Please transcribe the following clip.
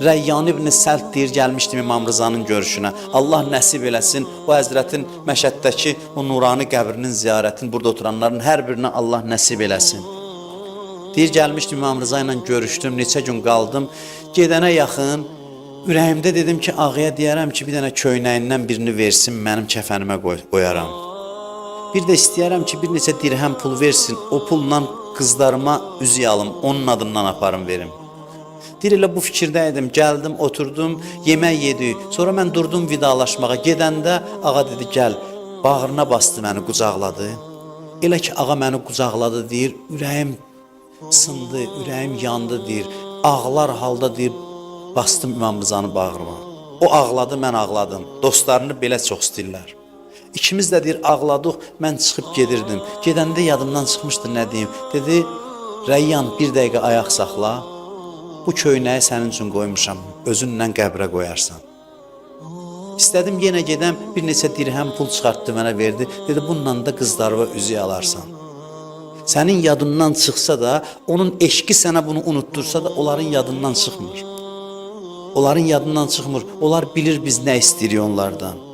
Rəyyan ibn Səlt deyir, gəlmişdim İmam Rızanın görüşünə. Allah nəsib eləsin o həzrətin Məşəddəki o nurani qəbrinin ziyarətini burada oturanların hər birinə Allah nəsib eləsin. Deyir, gəlmişdim İmam Rıza ilə görüşdüm, neçə gün qaldım. Gedənə yaxın ürəyimdə dedim ki, ağaya deyərəm ki, bir dənə köynəyindən birini versin, mənim kəfənimə qoyaram. Bir də istəyərəm ki, bir neçə dirhəm pul versin, o pulla qızlarıma üzük alım, onun adından aparım verim. Deyir, elə bu fikirdə idim, gəldim, oturdum, yemək yedik. Sonra mən durdum vidalaşmağa. Gedəndə ağa dedi, gəl, bağrına bastı məni, qucaqladı. Elə ki, ağa məni qucaqladı, deyir, ürəyim sındı, ürəyim yandı, deyir. Ağlar halda, deyir, bastım İmam Rızanı bağrıma. O ağladı, mən ağladım. Dostlarını belə çox istəyirlər. İkimiz də deyir, ağladıq, mən çıxıb gedirdim. Gedəndə yadımdan çıxmışdı nə deyim. Dedi, Rəyyan, bir dəqiqə ayaq saxla. Bu köynəyi sənin üçün qoymuşam, özünlə qəbrə qoyarsan. İstədim yenə gedəm, bir neçə dirhəm pul çıxartdı mənə verdi. Dedi, bununla da qızlarıma üzük alarsan. Sənin yadından çıxsa da, onun eşqi sənə bunu unutdursa da, onların yadından çıxmır. Onların yadından çıxmır. Onlar bilir biz nə istəyirik onlardan.